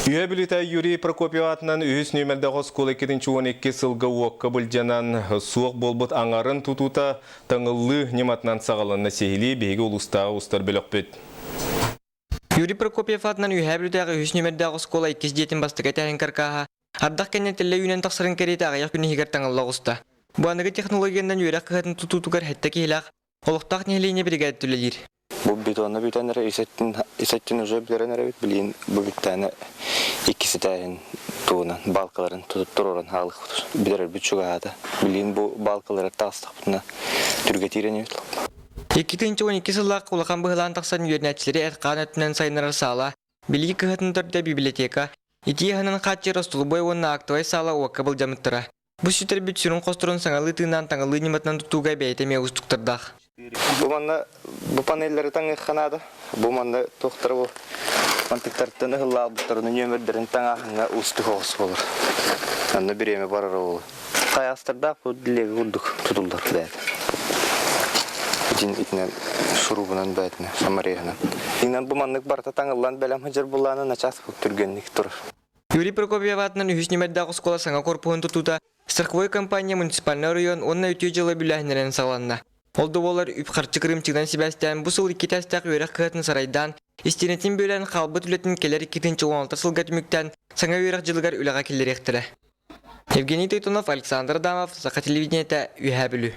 Үһэ Бүлүүтэ Юрий Прокопьев аатынан үһүс нүөмэрдээх оскуола 2012 сылга уокка былдьанан суох буолбут аҥарын тутуута таҥыллыы ньыматынан саҕаланна сиһилии биһиги улуустааҕы устар бөлөхпүт. Юрий Прокопьев аатынан Үөһээ Бүлүүтээҕи үһүс нүөмэрдээх оскуола иккис дьиэтин бастакы этээһин каркааһа ардах кэннэ тэллэ үүнэн тахсарын кэриэтэ аҕыйах күн иһигэр таҥылла оҕуста. Бу аныгы технологиянан үөрэх кыһатын тутуутугар сэттэ киһилээх олохтоох нэһилиэнньэ биригээдэ үлэлиир. Бу бетонна бүтэн эрэ исэттин уже билэрэн эрэбит билигин бу бүттээнэ иккис этээһин тугунан балкаларын туруоран хаалыхпыт билэрбит чугаһаата. Билигин бу балкалары таҕыстахпытына түргэтиир инибит. 2012 сыллаах улахан быһылаан тахсан үөрэнээччилэри эт-хаан өттүнэн сайыннарар саала, билии кыһатын төрдө библиотека, итии аһынан хааччыйар остолобуой уонна актовай саала уокка былдьаммыттара. Бу сүтэрбит сүрүн хосторун саҥалыы тыыннаан таҥылыы ньыматынан тутууга бэйэтэ эмиэ уустуктардаах. Бу манна бу панеллары таҥыахха наада. Бу манна туохтара бу мантыктартан ыһыллаабыттарын нүөмэрдэрин таҥааһыҥҥа уустук оҕус буолар. Онно бириэмэ барар ол. Хайаастардаах бу лего курдук тутуллар бэйэтэ. Итин итинэн сурубунан бэйэтинэ самареһынан. Инэн бу маннык барыта таҥыллан бэлэм сылдьар буллаана начаас түргэнник турар. Юрий Прокопьев аатынан үһүс нүмердээх оскуола саҥа корпуһун тутуута страховой компания муниципальнай оройуон уонна үтүө дьыала үбүлээһиннэринэн саҕаланна. Ол да буоллар үп-харчы кырыымчыгынан сибээстээн бу сыл икки этээстээх үөрэх кыһатын сарайдаан, истиэнэтин бүөлээн хаалбыт үлэтин кэлэр 2016 сылга түмүктээн саҥа үөрэх дьылыгар үлэҕэ киллэриэхтэрэ. Евгений Тойтонов, Александр Адамов, Саха телевидениетэ, Үөһээ Бүлүү.